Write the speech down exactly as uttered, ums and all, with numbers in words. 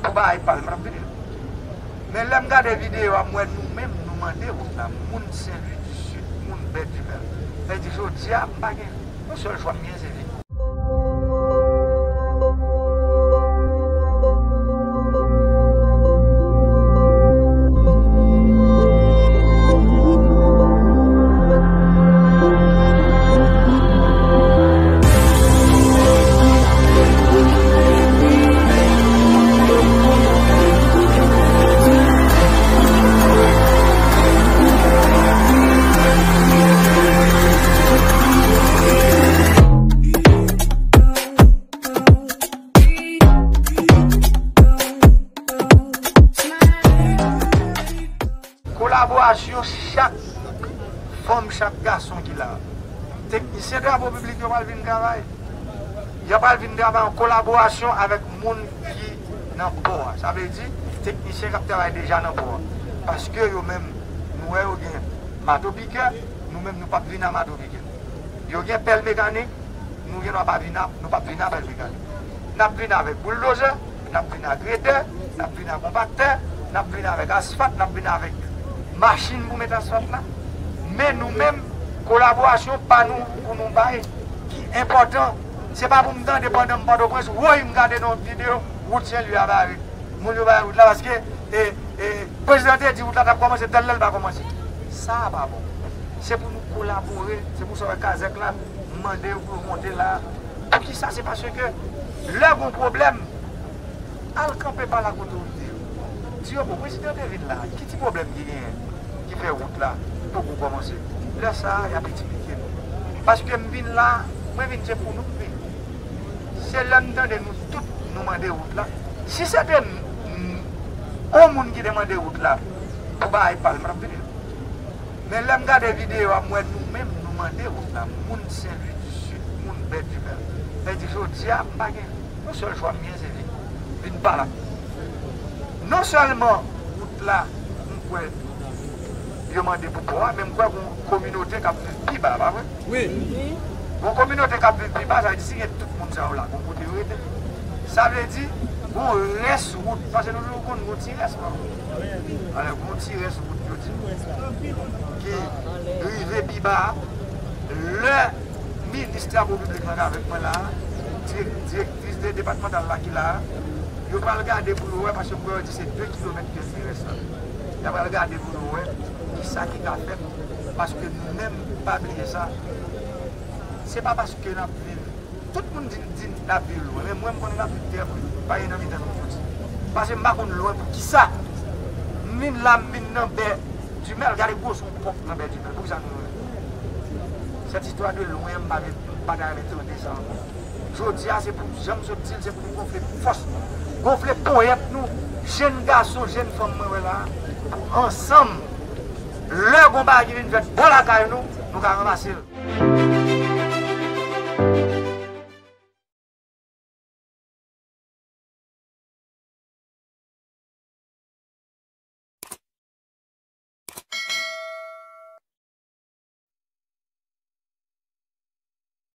Bagay pa l, m ap vini. Men lè m gade videyo a, m wè nou menm, nou mande wout la. Moun Senlwi di Sid, moun Bèdimèl. Sa vle di, jodi a, m pa gen yon sèl chwa m gen, se vini. Kolaborasyon chak fanm, chak gason ki la. Teknisyen travo piblik yo pral vin travay. Yo pral vin travay an kolaborasyon avèk moun ki nan pò a. Sa vle di, teknisyen k ap travay deja nan pò a. Paske yo menm, nou wè yo gen mato pikè, nou menm nou p ap vin a mato pikè. Yo gen pèl mekanik, nou gen dwa pa vin a, nou p ap vin a pèl mekanik. N ap vin avèk bouldozè, n ap vin a gredè, n ap vin a konpaktè, n ap vin avèk asfalt, n ap vin avèk machin pou met asfalt la. Men nou menm, kolaborasyon pa nou pou nou bay ki enpòtan. Se pa pou m tande pandan m Pòtoprens, woy, m gade nan yon videyo, wout Senlwi a bare. Moun yo bay wout la paske, e, e, prezidan te di wout la t ap kòmanse, tèl lè l pa kòmanse. Sa a pa bon. Se pou nou kolabore, se pou sa w wè kazèk la, m mande yo pou yo monte la. Poukisa? Se paske lè gon pwoblèm, al kanpe pale ak otorite yo. Di yo, bon, prezidan te vin la, ki ti pwoblèm ki genyen ki fè wout la poko kòmanse? Lè sa a, y ap eksplike nou. Paske m vin la, mwen vin se pou nou m vin. Se lè m tande nou tout nou mande wout la. Si se te m, yon moun ki te mande wout la pou bagay pa l, m t ap vini. Men lè m gade videyo a, m wè nou menm nou mande wout la. Moun Senlwi di Sid, moun Bèdimèl. Sa vle di, jodi a, m pa gen yon sèl chwa m gen, se vin, vin pale ak nou. Non sèlman wout la, m kwè yo mande pou pò a, men m kwè gon kominote k ap viv pi ba, pa vre? Wi. Gon kominote k ap viv pi ba, sa vle di si gen tout moun sa yo la, gon kote yo rete. Sa vle di, gon rès wout, paske nou toujou konn gon ti rès, pa vre? Alò, gon ti rès wout, yo di, ki rive pi ba a. Lè minis travo piblik la k avèk mwen la a, dirèk-, dirèktris de depatmantal la ki la a, yo pral gade pou yo wè, paske m kwè yo di se de kilomèt ke l te rès la. Y a pral gade pou yo wè kisa ki ka fèt, paske nou menm, pa bliye sa, se pa paske n ap viv, tout moun di, di n ap viv lwen, men mwen, m konnen n ap viv trè pre, pa gen nan mitan nou soti. Paske m pa konn lwen poukisa. M vin la, m vin nan Bèdimèl, gade gwoson pòk nan Bèdimèl, poukisa nou lwen? Cette histoire de lwen, m pa vle, m pa ta renmen tande sa ankò. Jodi a, se pou, jan m sot di l, se pou nou gonfle fòs nou, gonfle ponyèt nou, jèn gason, jèn fanm mwen wè la a, pou ansanm, lè gon bagay ki vin fèt bò lakay nou, nou ka ranmase l.